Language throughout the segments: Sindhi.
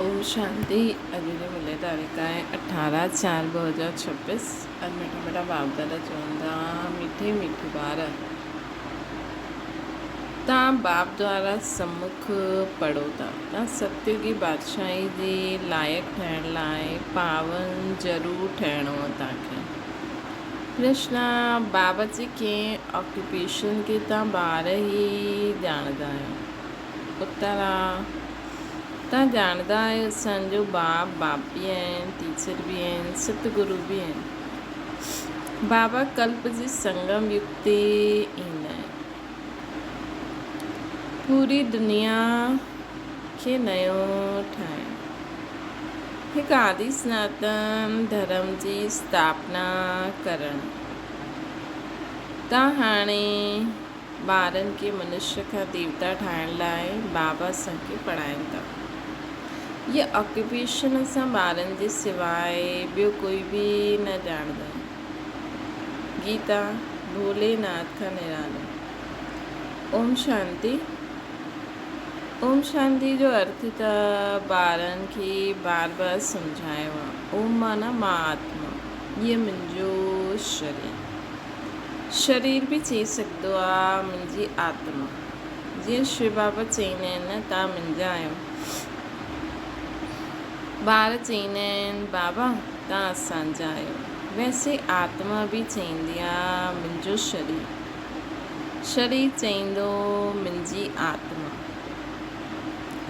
اوم شانتي اڄ جي ملي تاريخ آهي 18 4 2026 اڄ مٺا مٺا باپ دادا چون ٿا مٺي مٺي ٻار تان باپ دوارا سمک پڙهو ٿا تان ستيوگي بادشاهي جي لائق ٺهڻ لاء پاون ضرور ٺهڻو آهي تان کي پرشنا بابا جي ڪنهن آڪيوپيشن کي تان ٻار ئي ڄاڻندا آهيو اترا توهان ڄاڻندا آهيو اسان جو باپ باپ به آهن، ٽيچر به آهن، ست گرو به آهن. بابا ڪلپ جي سنگم يگ تي ايندا آهن. پوري دنيا کي نيو ٺاهڻ. هڪ آدي سناتن ڌرم جي اسٿاپنا ڪرڻ. توهان هاڻي ٻارن کي منشيء کان ديوتا ٺاهڻ لاء بابا اسان کي پڙهائين ٿا. هيء آڪيوپيشن اسان ٻارن جي سواء ٻيو ڪوئي به نه ڄاڻندو آهي. گيتا، ڀولي ناٿ کان نرالو. اوم شانتي. اوم شانتي جو ارٿ ته ٻارن کي بار بار سمجهايو آهي. اوم معنيٰ مان آتما، هيء منهنجو شرير. شرير به چئي سگهندو آ منهنجي آتما. جيئن شو بابا چئيندا آهن نه توهان منهنجا آهيو. ٻار چئيندا آهن بابا توهان اسان جا آهيو. ويسي آتما به چئيندي آ منهنجو شرير. شرير چئيندو منهنجي آتما.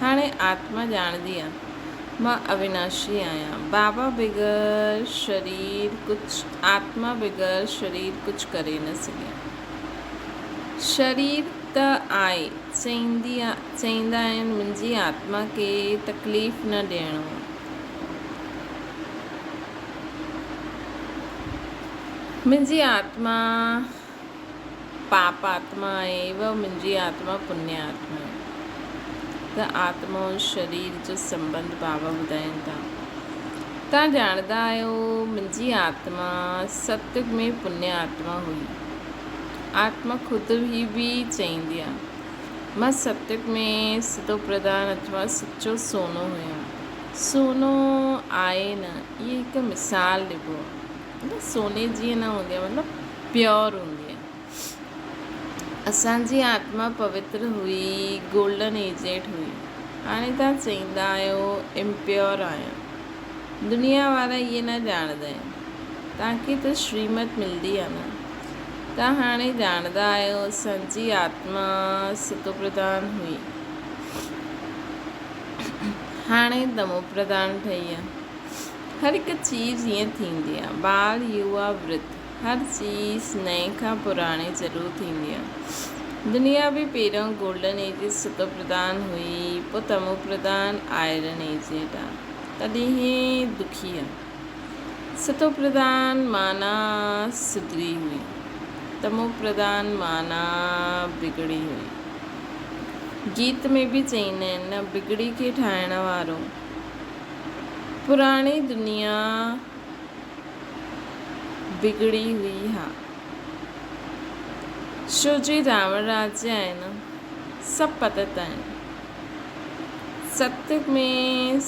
هاڻي آتما ڄاڻندي آ. مان اويناشي آهيان. بابا بغير شرير ڪجھ آتما بغير شرير ڪجھ ڪري نه سگهي. شرير ته آء چئيندي چئيندا آهن منهنجي آتما کي تڪليف نه ڏيڻو آ. منهنجي آتما پاپ آتما آهي و منهنجي آتما پڃ آتما آهي ته آتما ۽ شرير جو سنٻنڌ بابا ٻڌائين ٿا. توهان ڄاڻندا آهيو منهنجي آتما ستيگ ۾ پڃ آتما هئي. آتما خود هي به چئيندي آهي مان ستيگ ۾ ستو پرڌان اٿوا سچو سونو هيم. سونو آهي نه اهي هڪ مثال ڏبو آهي. مطلب سوني جيئن نه هوندي آهي مطلب پيور هوندي آهي. اسان جي آتما پوتر هئي، گولڊن ايجيڊ هئي. هاڻي توهان چئيندا آهيو امپيور آهيان. دنيا وارا اهي نه ڄاڻندا آهن. توهان کي ته شريمت ملدي آهي نه. توهان هاڻي ڄاڻندا آهيو اسان جي آتما ستوپرڌان هئي. هاڻي تموپرڌان ٺهي آهي. هر هڪ چيز ائين ٿيندي آ. ٻار، يووا، ورڌ، هر چيز نئين کان پراڻي ضرور ٿيندي آ. دنيا به پهريون گولڊن ايج ستو پرڌان هئي، پوء تمو پرڌان آئرن ايجيڊ آ. تڏهن دکي آ. ستو پرڌان معنيٰ سڌري هئي. تمو پرڌان معنيٰ بگڙي هئي. گيت ۾ به چئيندا آهن نه بگڙي کي ٺاهڻ وارو. پراڻي دنيا بگڙي هئي ها. شو جي راوڻ راجيه آهي نه سڀ پتت آهن. ستيگ ۾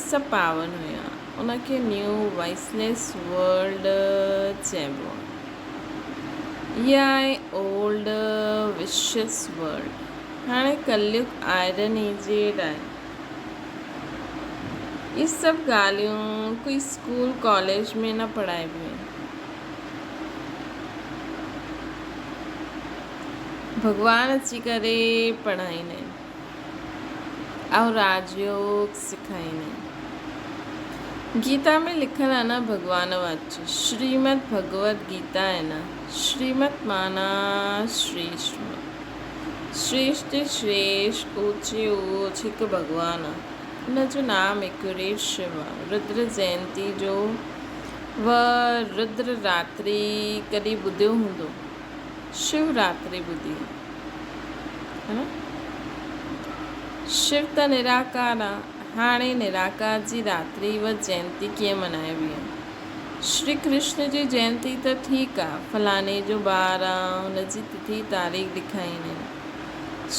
سڀ پاون هيا. ان کي نيو وائسليس ورلڊ چئبو آهي. اها آهي اولڊ وشيس ورلڊ. هاڻي ڪليگ آئرن ايجيڊ آهي. اهي سڀ ڳالهيون ڪوئي اسڪول ڪاليج ۾ نه پڙهائبيون آهن. ڀڳوان اچي ڪري پڙهائيندا آهن ۽ راج يوگ سکائيندا آهن. گيتا ۾ لکيل آهي نه ڀڳوان واچ شريمد ڀڳوت گيتا آهي نه شريمت معنيٰ شريشٽ شريشٽ شريش اوچي اوچ هڪ ڀڳوان آ ان جو نام ايڪيوريٽ شو آ ردر جينتي جو و ردر راتري ڪڏهن ٻڌيو هوندو شو راتري ٻڌي آ نه شو ته نراڪار آ هاڻي نراڪار جي راتري و جينتي ڪيئن منائبي آ شري ڪرشن جي جينتي ته ٺيڪ آ، فلاڻي جو ٻار آ، هن جي تٿي تاريخ لکائينين.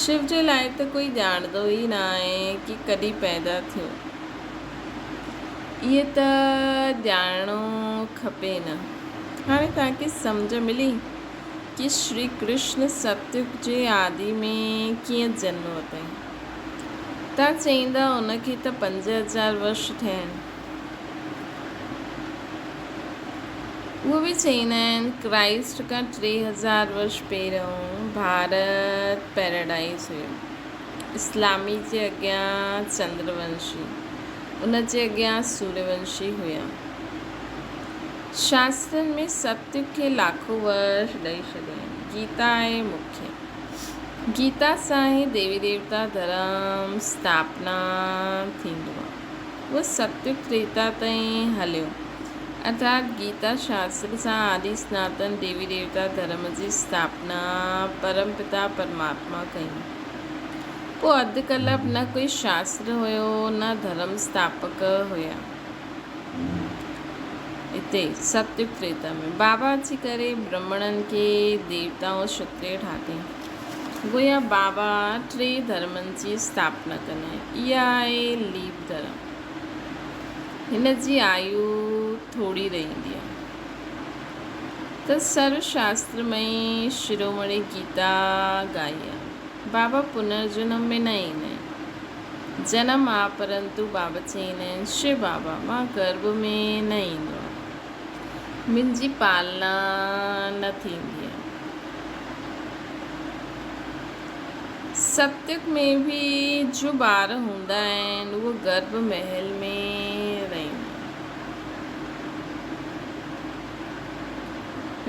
شو جي لاء ته ڪوئي ڄاڻندو ئي نه آهي ڪي ڪڏهن پيدا ٿيو. اهي ته ڄاڻڻو کپي نه. هاڻي توهان کي سمجهه ملي ڪي شري ڪرشن ستيگ جي آدي ۾ ڪيئن جنم ورتائين. توهان چئيندا ان کي ته 5000 ورش ٿيا آهن. اهو به چئيندا آهن ڪرائسٽ کان 3000 ورش پهريون ڀارت پيراڊائيز هيو. اسلامي جي اڳيان چندر ونشي، ان جي اڳيان سوريه ونشي هيا. شاسترن ۾ ستيگ کي لاکو ورش ڏئي ڇڏيائين. گيتا آهي مکيه. گيتا سان ئي ديوي ديوتا ڌرم اسٿاپنا ٿيندو آهي. اهو ستيگ تريتا تائين هليو. ارٿات گيتا شاستر سان آدي سناتن ديوي ديوتا ڌرم جي اسٿاپنا پرم پتا پرماتما ڪئي. پوء اڌ ڪلپ نه ڪوئي شاستر هيو نه ڌرم اسٿاپڪ هيا. اتي ستيگ تريتا ۾ بابا اچي ڪري برهمڻن کي ديوتا ۽ شتري ٺاهتين. گويا بابا ٽي ڌرمن جي اسٿاپنا ڪندا آهن. اها آهي ليپ ڌرم. هن جي آيو ٿوري رهندي آهي. ته سرو شاسترمئي شرومڻي گيتا ڳائي آهي. بابا پنرجنم ۾ نه ايندا آهن. جنم آ پرنتو بابا چئيندا آهن شو بابا مان گرڀ ۾ نه ايندو آهيان. منهنجي پالنا نه ٿيندي آهي. ستيگ ۾ به جو ٻار هوندا آهن اهو گرڀ محل ۾ رهندا آهن.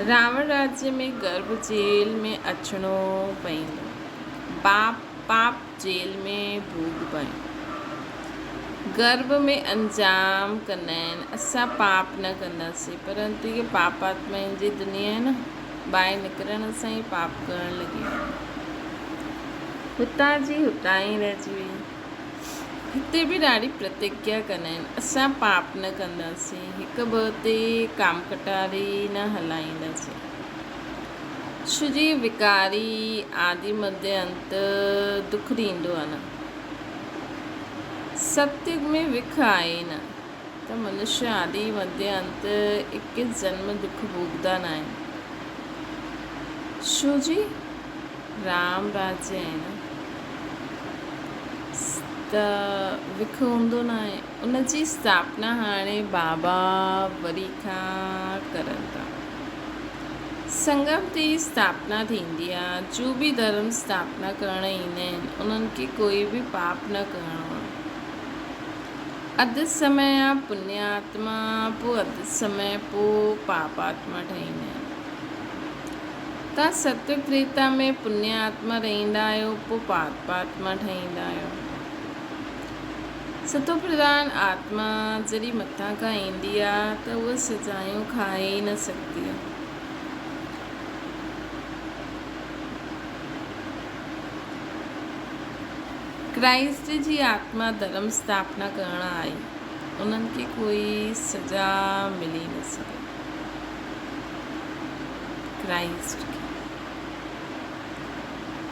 راوڻ راجيه ۾ گرڀ جيل ۾ اچڻو پئيندو. باپ پاپ جيل ۾ ڀوڳ پيو. گرڀ ۾ انجام ڪندا آهن. اسان پاپ نه ڪنداسين. پرنتو هيء پاپاتمائن جي دنيا آهي نه. ٻاهر نڪرڻ سان ئي پاپ ڪرڻ لڳي ويا. هتان جي هتان ئي رهجي وئي. هتي به ڏاڍي پرتگيا ڪندا آهن. اسان پاپ نه ڪنداسين. هڪ ٻه تي ڪام ڪٽاري نه هلائينداسين. ڇو جي وڪاري آدي مڌ انت دک ڏيندو آهي نه. ستيگ ۾ وک آهي نه ته منشي آدي مڌ انت اڪيس جنم دک ڀوڳدا ناهن. ڇو جي رام راجيه آهي نه ته وک هوندو ناهي. ان جي اسٿاپنا هاڻي بابا وري کان ڪرن ٿا. سنگم تي ئي اسٿاپنا ٿيندي آ. جو به ڌرم اسٿاپنا ڪرڻ ايندا آهن انهن کي ڪوئي به پاپ نه ڪرڻو آ. اڌ سمي آ پني آتما پو اڌ سمي پو پاپ آتما ٺهيندا آهن. تان ستيگ تريتا ۾ پني آتما رهندا آهيو پو پاپ آتما ٺهيندا آهيو. ستو پرڌان آتما جڏهن مٿان کان ايندي آ ته اها سزايون کائي ئي نه سگهندي آ. ڪرائسٽ جي آتما ڌرم اسٿاپنا ڪرڻ آئي، انهن کي ڪوئي سزا ملي نه سگهي. ڪرائسٽ کي.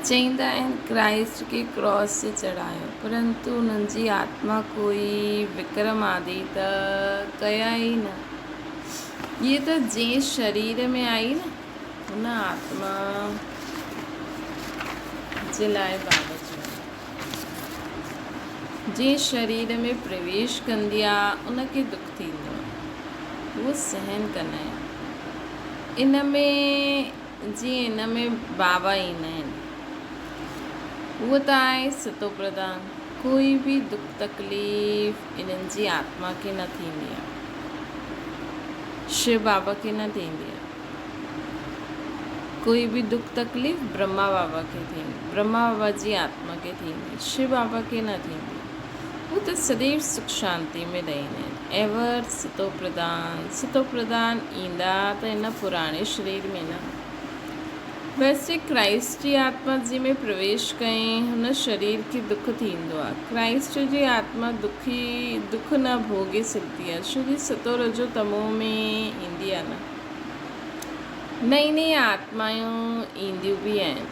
چئيندا آهن ڪرائسٽ کي ڪراس تي چڙهايو پرنتو انهن جي آتما ڪوئي وڪرم آدي ته ڪيا ئي نه. هيء ته جنهن شرير ۾ آئي نه ان آتما جي لاء بابا چيو آهي. جنهن شرير ۾ پرويش ڪندي آ ان کي دک ٿيندو آهي. اهو سهن ڪندا آهن. ان ۾ جيئن ان ۾ بابا ايندا آهن. اهو ته آهي ستو پرڌان. ڪوئي به دک تڪليف انهن جي آتما کي نه ٿيندي آهي. شو بابا کي نه ٿيندي آهي. ڪوئي به دک تڪليف برهما بابا کي ٿيندي. برهما بابا جي آتما کي ٿيندي. شو بابا کي نه ٿيندي. هو ته سديو سک شانتي ۾ رهندا آهن. ايور ستو پرڌان، ستو پرڌان ايندا ته هن پراڻي شرير ۾ نه. ويسي ڪرائسٽ جي آتما جنهن ۾ پرويش ڪئين، هن شرير کي دک ٿيندو آهي. ڪرائسٽ جي آتما دکي دک نه ڀوڳي سگهندي آهي، ڇو جي ستو رجو تمو ۾ ايندي آهي نه. نئين نئين آتمائون اينديون به آهن.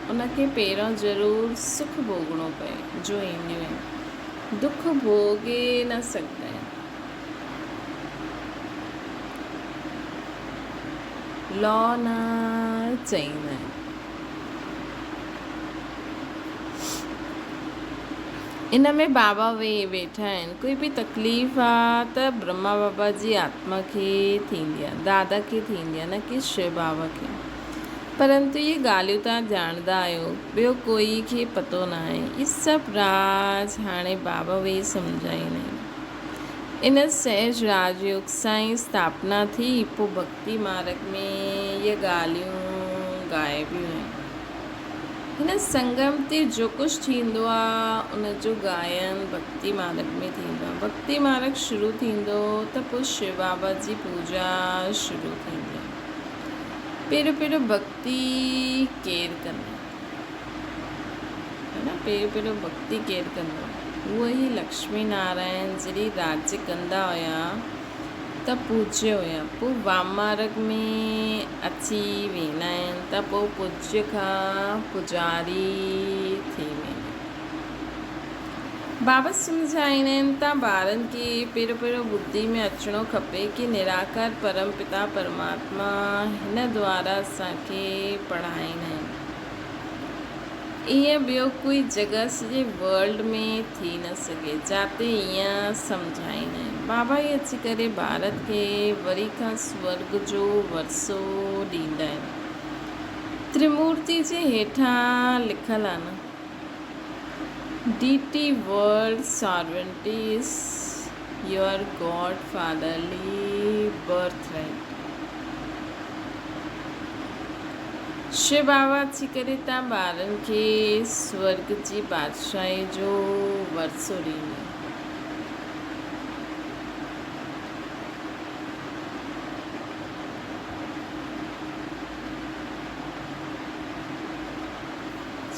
ان کي پهريون ضرور سک ڀوڳڻو پئي جو اينديون آهن. دک ڀوڳي نه سگهندا آهن. لا نه چئيندا آهن. ان ۾ بابا ويهي ويٺا آهن. ڪوئي به تڪليف آ ته برهما بابا جي آتما کي ٿيندي آ، دادا کي ٿيندي آ نه ڪي شو بابا کي. پرنتو اهي ڳالهيون توهان ڄاڻندا آهيو، ٻيو ڪوئي کي پتو ناهي. اهي سڀ راز هاڻي بابا ويهي سمجهائيندا آهن. ان سهج راج يوگ سان ئي اسٿاپنا ٿي، پوء ڀڳتي مارگ ۾ اهي ڳالهيون ڳائبيون آهن. هن سنگم تي جو ڪجهه ٿيندو آ، ان جو ڳائن ڀڳتي مارگ ۾ ٿيندو آ. ڀڳتي مارگ شروع ٿيندو ته پوء شو بابا جي پوڄا شروع ٿيندي آ. پهريون پهريون ڀڳتي ڪير ڪندو؟ ها نه پهريون پهريون ڀڳتي ڪير ڪندو؟ اهو ئي لڪشمي نارائڻ جڏهن راڄ ڪندا هيا ته پوڄيو هيا پوء وامارگ ۾ اچي ويندا آهن ته پوء پوڄ کان پوڄاري ٿي ويندا آهن. بابا سمجهائيندا آهن ته ٻارن کي پهريون پهريون ٻڌي ۾ اچڻو کپي ڪي نراڪار پرم پتا پرماتما هن دوارا اسان کي پڙهائيندا آهن. ائين ٻيو ڪوئي جڳهه سڄي ورلڊ ۾ ٿي نه سگهي جاتي ائين سمجهائيندا آهن. بابا ئي اچي ڪري ڀارت کي وري کان سورڳ جو ورثو ڏيندا آهن. ترمورتي جي هيٺان لکيل آهي نه. Deity world sovereignty is your god fatherly birth right. Shiv Baba اچي ڪري تان ٻارن کي سورڳ جي بادشاهي جو ورثو ڏيندو.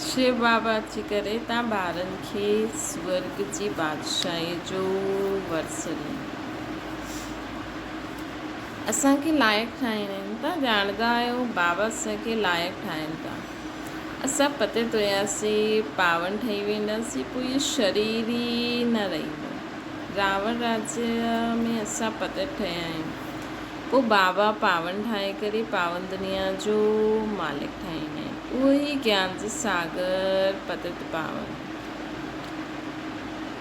شو بابا اچي ڪري تان ٻارن کي سورڳ جي بادشاهيء جو ورثو ڏيندو. اسان کي لائق ٺاهين آهن. تان ڄاڻندا آهيو بابا اسان کي لائق ٺاهين ٿا. اسان پتيت هياسين، پاون ٺهي وينداسين، پوء اهو شرير ئي نه رهندو. راوڻ راجيه ۾ اسان پتيت ٺهيا آهيون. پوء بابا پاون ٺاهي ڪري پاون دنيا جو مالڪ ٺاهيندا آهن. اهو ئي گيان جو ساگر پتيت پاون.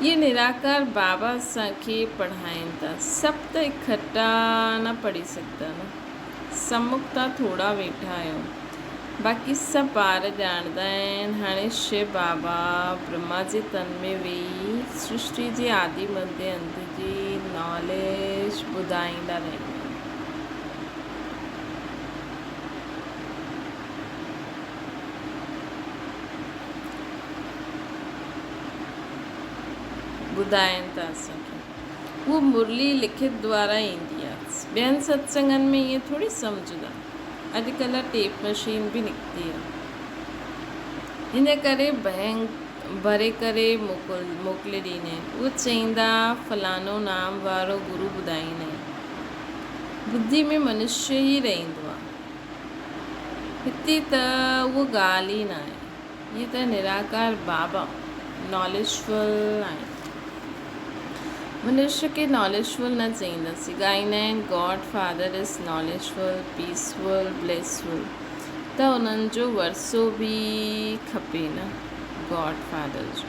اهي نراڪار بابا اسان کي پڙهائين ٿا. سڀ ته اڪٺا نه پڙهي سگهندا نه. سمک تان ٿورا ويٺا آهيو. باقي سڀ ٻار ڄاڻندا آهن. هاڻي شو بابا برهما جي تن ۾ ويهي سرشٽي جي آدي مڌي انت جي ناليج ٻڌائيندا رهندا آهن. ٻڌائين ٿا اسان کي. اهو مرلي لکت دوارا ايندي آهي. ٻين ستسنگن ۾ ائين ٿوري سمجهندا. اڄڪلهه ٽيپ مشين به نڪتي آهي. ان ڪري بئنڪ ڀري ڪري موڪلي ڏيندا آهن. اهو چئيندا فلاڻو نام وارو گرو ٻڌائيندا آهن. ٻڌي ۾ منشيه ئي رهندو آهي. هتي ته اهو ڳالهه ئي ناهي. هي ته نراڪار بابا ناليجفل آهن. منشيه کي ناليجفل نه چئينداسين. ڳائيندا آهن God father is knowledgeful, peaceful, blissful ته انهن جو ورثو به کپي نه گاڊ فادر جو.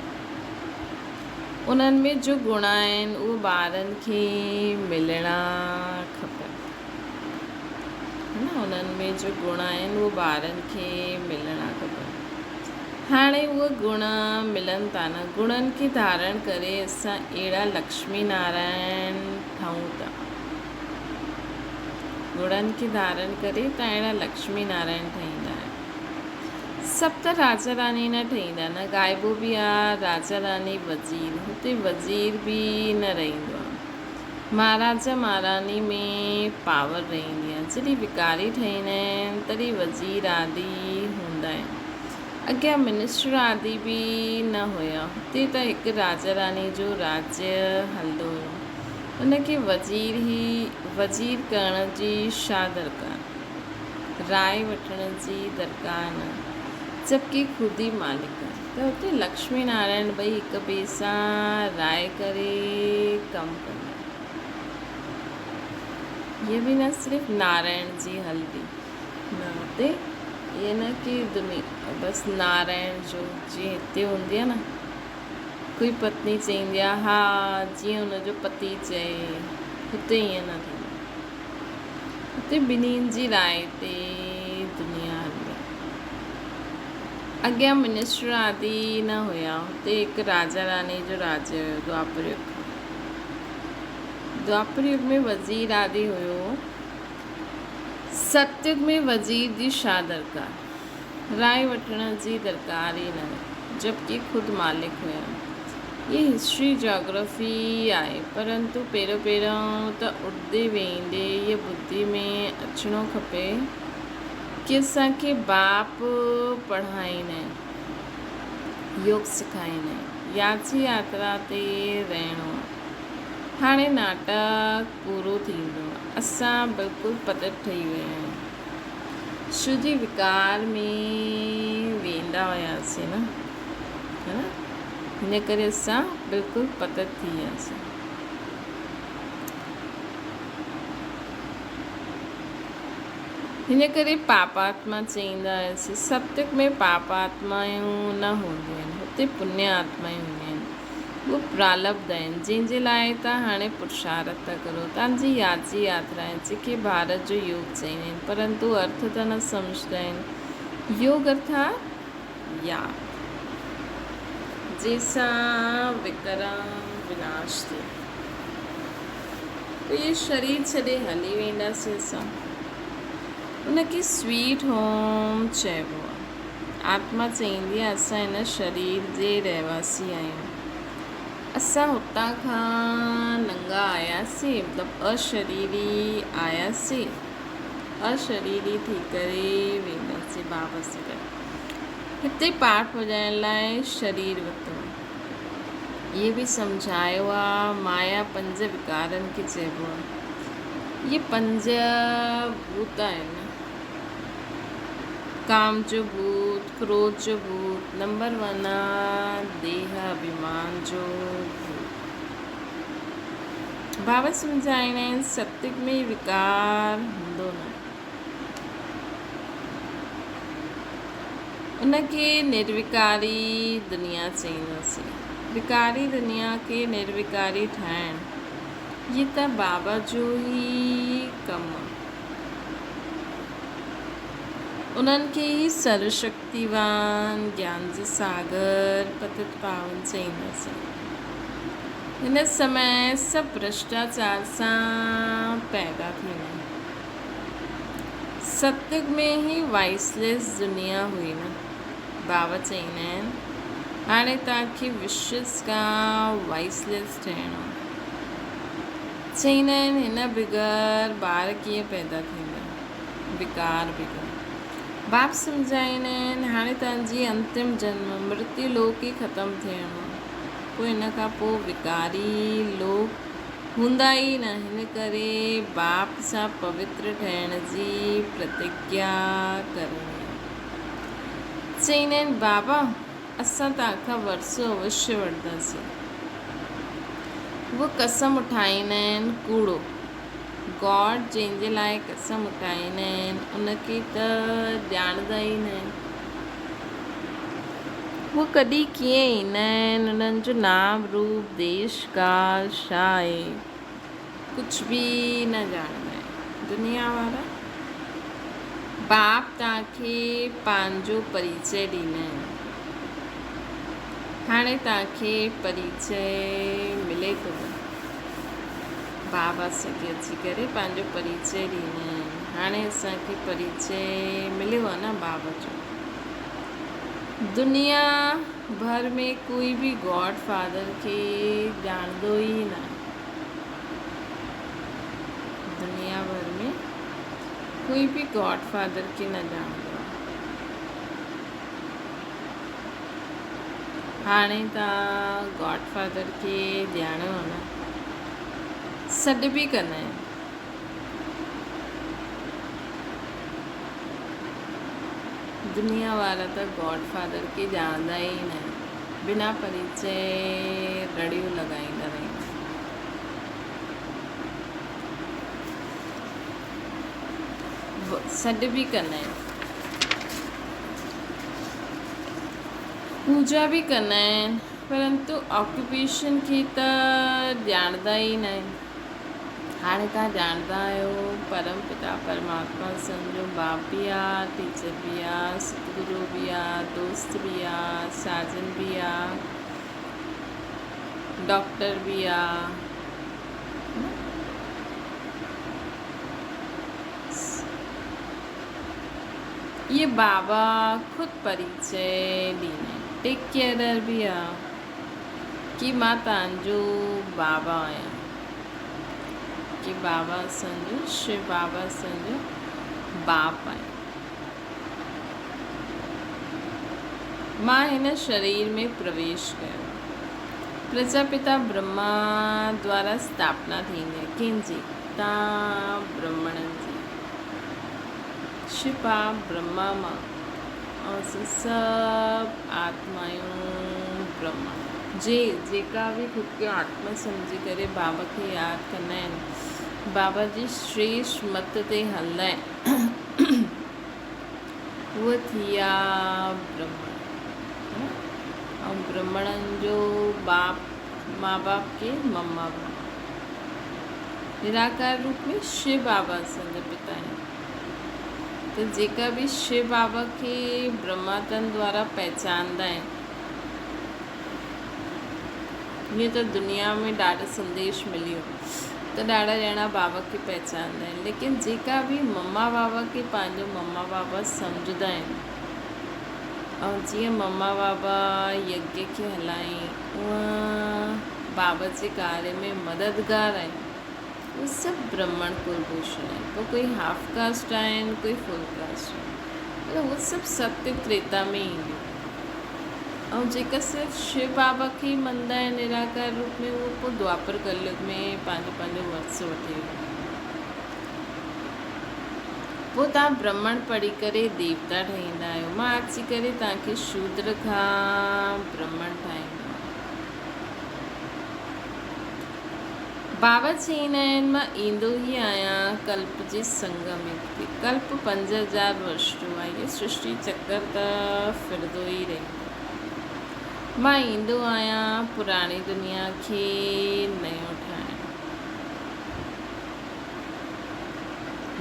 انهن ۾ جو گڻ آهن اهو ٻارن کي ملڻا کپن. نه انهن ۾ جو گڻ آهن اهو ٻارن کي ملڻا کپن. هاڻي اهي گڻ ملن ٿا نه، گڻن کي ڌارڻ ڪري اسان اهڙا لڪشمي نارائڻ ٺهون ٿا. گڻن کي ڌارڻ ڪري تان اهڙا لڪشمي نارائڻ ٺهيندا آهيون. سڀ ته راجا راني نه ٺهيندا نه، ڳائبو به آ راجا راني وزير، هتي وزير به نه رهندو آ. مهاراجا مهاراڻي ۾ پاور رهندي آهي. جڏهن وڪاري ٺهيندا آهن تڏهن وزير آدي هوندا آهن. اڳيان منسٽر آدي به نه هيا. هتي ته هڪ راجا راڻي جو راجيه هلندو هيو. ان کي وزير ئي وزير ڪرڻ جي ڇا درڪار. راء وٺڻ جي درڪار نه. جبڪه خود ئي مالڪ آهي. ته اتي لڪشمي نارائڻ ٻئي هڪ ٻئي سان راء ڪري ڪم ڪندا. هيء به نه صرف نارائڻ جي هلندي. نه هتي ائين نه ڪي دنيا بس نارائڻ جو جيئن هتي هوندي آهي نه ڪوئي پتني چئيندي آهي ها جيئن ان جو پتي چئي هتي ائين نه ٿيندو هتي ٻنهين جي راء تي دنيا هلندي آهي. اڳيان منسٽر آدي نه هيا هتي هڪ راجا راني جو راڄ هيو دوآپر يگ دوآپر يگ ۾ وزير آدي هيو. ستيگ ۾ وزير جي ڇا درڪار؟ راء وٺڻ جي درڪار ئي نه، جبڪه خود مالڪ هيا. هيء هسٽري جاگرافي آهي، پرنتو پهريون پهريون ته اڏندي ويهندي هيء ٻڌي ۾ اچڻو کپي ڪي اسان کي باپ پڙهائين ۽ يوگ سکائين ۽ ياچي ياترا تي رهڻو آهي. هاڻي ناٽڪ پورو ٿيندو. اسان بلڪل پتت ٺهي ويا آهيون. شو جي وڪار ۾ ويندا هياسين نه ها نه هن ڪري اسان بلڪل پتت ٿي وياسين. هن ڪري پاپ آتما چئيندا هياسين. ستيگ ۾ پاپ آتمائون نه هونديون آهن، هتي پني آتمائون هونديون آهن. اهو پرالبڌ آهن، جنهن جي لاء توهان هاڻي پرشارٿ ٿا ڪرو. توهان جي ياد جي ياترا آهي، جنهن کي ڀارت جو يوگ چئيندا آهن، پرنتو ارٿ ته نه سمجهندا آهن. يوگ ارٿات ياد، جنهن سان وڪرم وناش ٿئي. پوء اهي شرير ڇڏي هلي وينداسين اسان. ان کي سويٽ هوم چئبو آهي. آتما چئيندي آهي اسان هن شرير جي رهواسي آهيون. اسان هتان کان ننگا آياسين مطلب اشريري آياسين، اشريري ٿي ڪري وينداسين بابا سان گڏ. هتي پاٺ وڄائڻ لاء شرير ورتو آهي. اهي به سمجهايو آهي مايا پنج وڪارن کي چئبو آهي. اهي پنج ڀوت آهن. ڪام جو ڀوت، ڪروڌ جو ڀوت، نمبر ون آ ديهه اڀيمان جو ڀوت. بابا سمجهائيندا آهن ستيگ ۾ وڪار هوندو نه. ان کي نروڪاري دنيا چئينداسين. وڪاري دنيا کي نروڪاري ٺاهڻ هي ته بابا جو ئي ڪم آ. انهن کي ئي سروشڪتيوان، گيان جو ساگر، پتت پاون چئينداسين. هن سمي سڀ ڀرشٽاچار سان پيدا ٿيندا آهن. ستيگ ۾ هي وائسليس دنيا هئي نه. بابا چئيندا آهن، هاڻي توهان کي وشز کان وائسليس ٺهڻو آهي. چئيندا آهن هن بغير ٻار ڪيئن پيدا ٿيندا؟ وڪار بغير. باپ سمجهائيندا آهن هاڻي توهان جي انتم جنم مرتيو لوڪ ئي ختم ٿيڻو آهي پوء ان کان پوء وڪاري لوڪ هوندا ئي نه هن ڪري باپ سان پوتر ٺهڻ جي پرتگيا ڪرڻي آهي. چئيندا آهن بابا اسان توهان کان ورثو اوشيه وٺنداسين. هو قسم اٺائيندا آهن ڪوڙو. گاڊ جنهن جي لاء قسم اٺائيندا آهن ان کي ته ڄاڻندا ئي نه آهن. هو ڪڏهن ڪيئن ايندا آهن انهن جو نام روپ ديش ڪال ڇا آهي ڪجهه به نه ڄاڻندا آهن. دنيا وارا باپ توهان کي پنهنجو پريچئه ڏيندا آهن. هاڻي توهان کي پريچئه ملي ٿو. بابا اسان کي اچي ڪري پنهنجو پريچئه ڏيندا آهن. هاڻي اسان کي پريچئه مليو آهي نه بابا جو. دنيا ڀر ۾ ڪوئي به گاڊ فادر کي ڄاڻندو ئي ناهي. دنيا ڀر ۾ ڪوئي به گاڊ فادر کي نه ڄاڻندو آهي. هاڻي توهان گاڊ فادر کي ڄاڻيو نه سڏ به ڪندا آهن. دنيا وارا ته گاڊ فادر کي ڄاڻندا ئي نه آهن. بنا پريچئه رڙيون لڳائيندا رهندا آهن. سڏ به ڪندا آهن، پوڄا به ڪندا آهن، پرنتو آڪيوپيشن کي ته ڄاڻندا ئي نه آهن. هاڻي توهان ڄاڻندا آهيو پرم پتا پرماتما اسان جو باپ به آ، ٽيچر به آ، ستگرو به آ، دوست به آ، ساجن به آ، ڊاڪٽر به آ. اهي بابا خود پريچي ڏيندا آهن. ٽيڪ ڪيئرر به آ ڪي مان تنهنجو بابا آهيان. ڪي بابا اسان جو شو بابا اسان جو باپ آهي. مان هن شرير ۾ پرويش ڪيو. پرجاپتا برهما دوارا اسٿاپنا ٿيندي آهي. ڪنهن جي؟ تان برهمڻن جي. شپا برهما مان ۽ اسين سڀ آتمايون برهما. جي جيڪا به خود کي آتما سمجهي ڪري بابا کي ياد ڪندا آهن، بابا جي شريشٽ مت تي هلندا آهن، اهي ٿيا برهمڻ. ۽ برهمڻن جو باپ ماء باپ ڪير؟ مما بابا. نراڪار روپ ۾ شو بابا اسان جا پتا آهن ته جيڪا به شو بابا کي برهما تن دوارا پهچاندا آهن. ائين ته دنيا ۾ ڏاڍا سنديش ملي ويو ته ڏاڍا ڄڻا بابا کي پهچاندا آهن ليڪن جيڪا به مما بابا کي پنهنجو مما بابا سمجهندا آهن ۽ جيئن مما بابا يگيه کي هلائين اونئن بابا جي ڪاري ۾ مددگار آهن. اهي سڀ برهمڻ ڪل ڀوشڻ آهن. پوء ڪوئي هاف ڪاسٽ آهن، ڪوئي فل ڪاسٽ آهن. مطلب اهي سڀ ستيگ تريتا ۾ اينديون. ۽ جيڪا صرف شو بابا کي ئي مڃندا آهن نراڪار روپ ۾ اهي پوء دوآپر ڪليگ ۾ پنهنجو پنهنجو ورثو وٺي ويندا. پوء توهان برهمڻ پڙهي ڪري ديوتا ٺهيندا آهيو. مان اچي ڪري توهان کي شودر کان برهمڻ ٺاهيندو آهيان. بابا چئيندا آهن، مان ايندو ئي آهيان ڪلپ جي سنگم يگ تي. ڪلپ 5000 ورش جو آهي. هيء سرشٽي چڪر ته ڦرندو ئي رهندو. مان ايندو آهيان پراڻي دنيا کي نيو ٺاهڻ.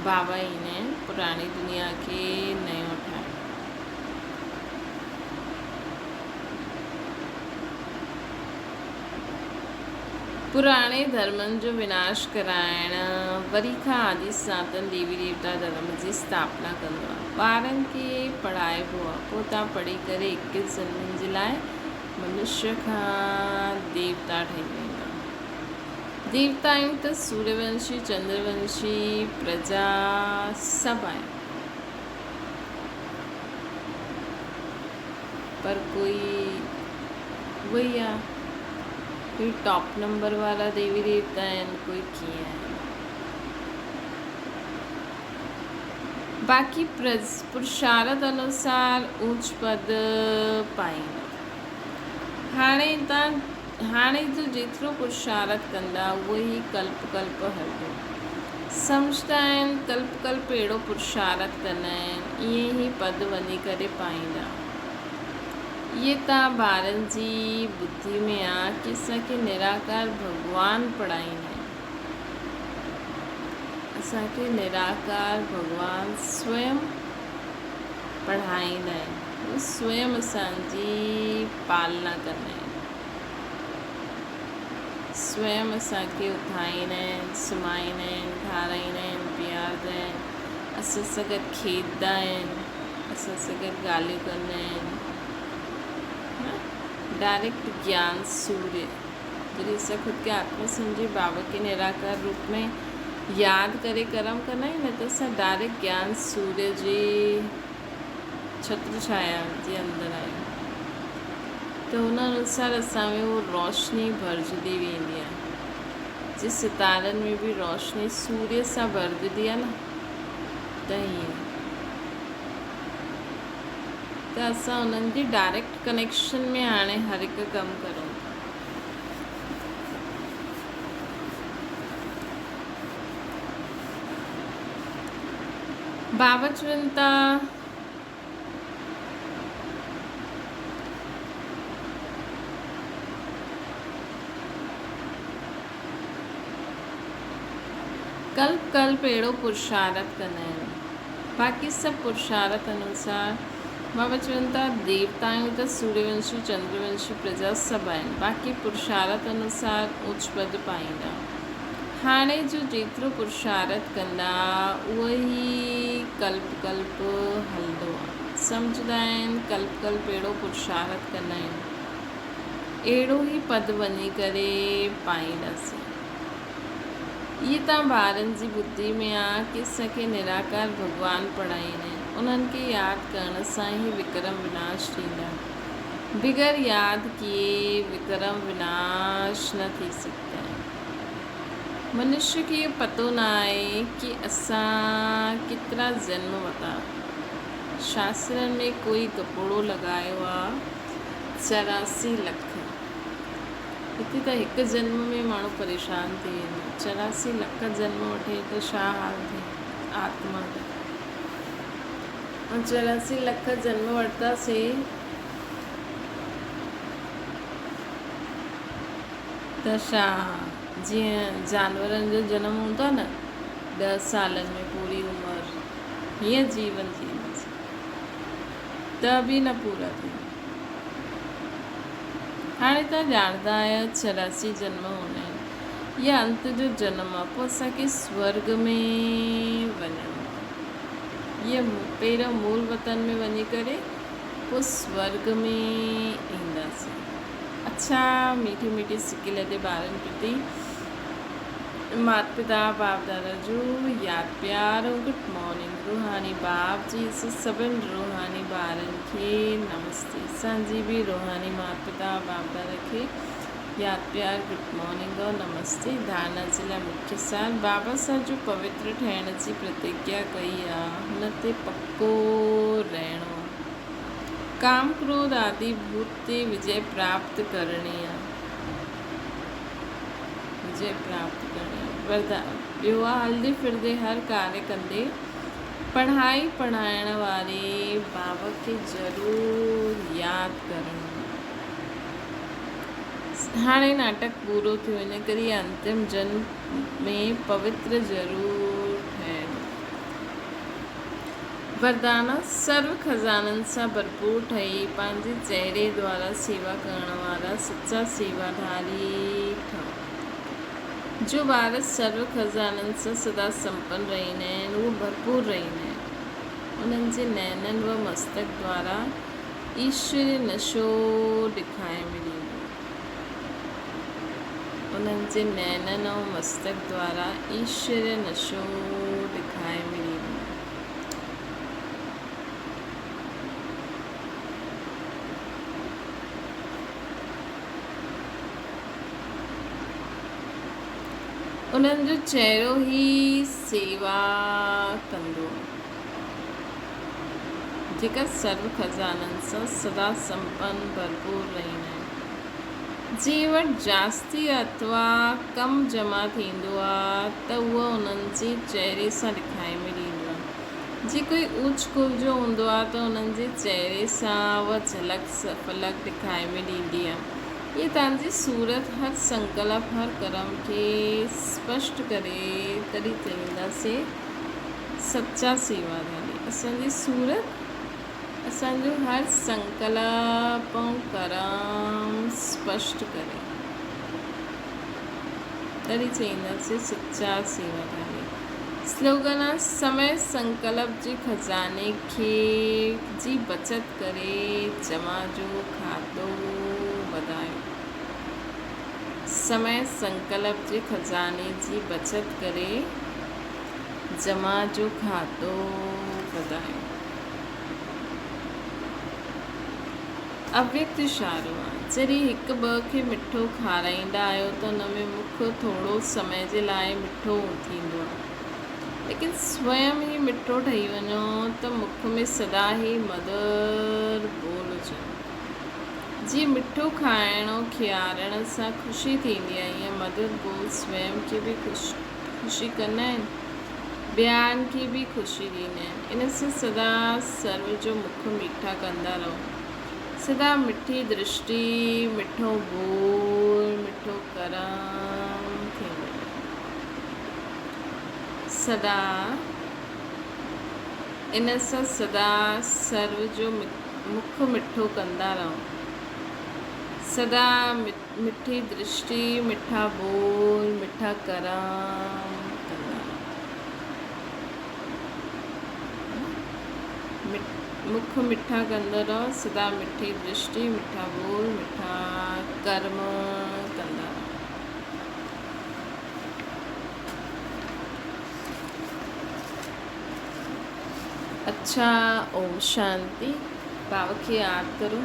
بابا ايندا آهن پراڻي دنيا کي نيو ٺاهڻ. پراڻي ڌرمن جو وناش ڪرائڻ، وري کان آدي سناتن ديوي ديوتا ڌرم جي اسٿاپنا ڪندو آهي. ٻارن کي پڙهائبو آهي، پوء تان پڙهي ڪري ايڪيس جنمن جي لاء منشيه کان ديوتا ٺهي ويندا. ديوتا آهيون ته سوريونشي، چندرونشي، پرجا سڀ آهيون. پر ڪوئي اهو ئي آ ڪوئي ٽاپ نمبر وارا ديوي ديوتا آهن ڪوئي ڪيئن آهن. باقي پرشارت انوسار اوچ پد پائيندا. هاڻي تان هاڻي جو جيترو پرشارت ڪندا اهو ئي ڪلپ ڪلپ هلندو. سمجهندا آهن ڪلپ ڪلپ اهڙو پرشارت ڪندا آهن ائين ئي پد وڃي ڪري پائيندا. اهي تان ٻارن جي ٻڌي ۾ آ ڪي اسان کي نراڪار ڀڳوان پڙهائيندا آهن. اسان کي نراڪار ڀڳوان سويم پڙهائيندا آهن. هو سويم اسان جي پالنا ڪندا آهن. سويم اسان کي اٿائيندا آهن، سمهائيندا آهن، کارائيندا آهن، پياردا آهن، اسان سان گڏ کيڏندا آهن، اسان سان گڏ ڳالهيون ڪندا آهن. ڊائريڪٽ گيان سوريه جڏهن اسان خود کي آتما سمجهي بابا کي نراڪار روپ ۾ ياد ڪري ڪرم ڪندا آهيون نه ته اسان ڊائريڪٽ گيان سوريه جي ڇتر ڇايا جي اندر آهيون ته ان انوسار اسان ۾ اهو روشني ڀرجندي ويندي آهي. جي ستارن ۾ به روشني سوريه سان ڀرجندي آهي نه ته ائين ته اسان انهن جي ڊائريڪٽ ڪنيڪشن ۾ هاڻي هر هڪ ڪم ڪرون ٿا. بابا چون ٿا. ڪلپ ڪلپ اهڙو پرشارٿ ڪندا آهن. باقي سڀ پرشارٿ انوسار بابا چون ٿا ديوتا آهيون ته سوريونشي چندرونشي پرجا سڀ آهن باقي پرشارٿ انوسار اوچ پد پائيندا. هاڻي جو جيترو پرشارٿ ڪندا اهو ئي ڪلپ ڪلپ هلندو آ. سمجهندا آهن ڪلپ ڪلپ اهڙو پرشارٿ ڪندا آهن. اهڙو ئي پد وڃي ڪري پائينداسين. اهي تان ٻارن جي ٻڌي ۾ آ ڪي اسان کي نراڪار ڀڳوان پڙهائيندا آهن. انهن کي ياد ڪرڻ سان ئي وڪرم وناش ٿيندا. بغير ياد ڪيئي وڪرم وناش نه ٿي سگهتا آهن. منشي کي اهو پتو نه آهي ڪي اسان ڪيترا جنم ورتا. شاسترن ۾ ڪوئي گپوڙو لڳايو آ 84 لک. هتي ته هڪ جنم ۾ ماڻهو پريشان ٿي ويندو. 84 لک جنم وٺي ته ڇا حال ٿئي آتما جو. ۽ 84 لک جنم ورتاسي ته ڇا جيئن جانورن جو جنم هوندو آهي نه 10 سالن ۾ پوري عمر هيئن جيون جيئنداسين ته به نه پورا ٿيندا. هاڻي توهان ڄاڻندا آهيو 84 جنم هوندا آهن. اها انت جو جنم آهي. پوء اسان کي سورڳ ۾ وڃڻو آهي. اهي پهريون مول وطن ۾ وڃي ڪري پوء سورڳ ۾ اينداسين. اڇا ميٺي ميٺي سڪي لڌي ٻارن پرتي مات پتا باپ دادا جو ياد پيار ۽ گڊ مارننگ روحاني باپ جي سڀن روحاني ٻارن کي نمستي اسان جي به روحاني مات پتا باپ دادا کي ياد پيار گڊ مارننگ ۽ نمستي ڌارنا جي لاء مکيه سار بابا سان جو پوتر ٺهڻ جي پرتگيا ڪئي آ هن تي پڪو رهڻو آ ڪام ڪروڌ آدي ڀوت تي وجي پراپت ڪرڻي آ وجي پراپت ڪرڻي آ وردان ٻيو آ هلندي ڦرندي هر ڪاري ڪندي پڙهائي پڙهائڻ واري بابا کي ضرور ياد ڪرڻو آ. هاڻي ناٽڪ پورو ٿيو ان ڪري انتم جنم ۾ پوتر ضرور ٺهڻو. وردانا سرو خزانن سان ڀرپور ٺهي پنهنجي چهري دوارا سيوا ڪرڻ وارا سچا سيواڌاري ٺهو. جو ٻار سرو خزانن سان سدا سمپن رهندا آهن، اهي ڀرپور رهندا آهن. انهن جي نينن و مستڪ دوارا ايشوري نشو ڏکائي ۾ ڏيندو آهي. انهن جي نينن ۽ مستڪ دوارا ايشوري نشو ڏکائي ۾ ڏيندو آهي. انهن جو چهرو ئي سيوا ڪندو آهي، جيڪا سرو خزانن سان سدا سمپن ڀرپور رهندا آهن. جنهن وٽ جاستي اٿوا ڪم جمع ٿيندو آهي ته اهو انهن جي چهري سان ڏکائي ۾ ڏيندو آهي. جي ڪوئي اوچ ڪل جو هوندو آهي ته انهن جي چهري سان اها جهلڪ فلڪ ڏکائي ۾ ڏيندي آهي. اها توهان جي صورت هر سنڪلپ هر ڪرم کي سپشٽ ڪري تڏهن چئينداسين سچا سيواڌاري. اسان جي صورت اسان جو هر سنڪلپ ۽ ڪرم سپشٽ ڪري تڏهن چئينداسين سچا سيواڌاري. سلوگن آ سمي سنڪلپ جي خزاني کي جي بچت ڪري جمع جو کاتو وڌايو. سمي سنڪلپ جي خزاني جي بچت ڪري جمع جو کاتو وڌايو. اويڪت اشارو آ. جڏهن هڪ ٻه کي مٺو کارائيندا آهيو ته ان ۾ مک ٿورو سمي جي لاء مٺو ٿيندو آ. ليڪن سويم ئي مٺو ٺهي وڃو ته مک ۾ سدا ئي مڌر ٻول هجن. جيئن مٺو کائڻ ۽ کيارڻ سان خوشي ٿيندي آهي، ايئن مڌر ٻول سويم کي به خوشي ڪندا آهن. ٻين کي به خوشي ڏيندا آهن. ان سان سدا سرو جو مک ميٺا ڪندا رهو. سدا مٺي درشٽي، مٺو ٻول، مٺو ڪرم ٿيندو رهي. سدا ان سان سدا سرو جو مک مٺو ڪندا رهو. سدا مٺي درشٽي، مٺا ٻول، مٺا ڪرم ڪندا رهو. مک مٺا ڪندا رهو، سدا مٺي درشٽي، مٺا ٻول، مٺا ڪرم ڪندا رهو. اڇا اوم شانتي. بابا کي ياد ڪرو.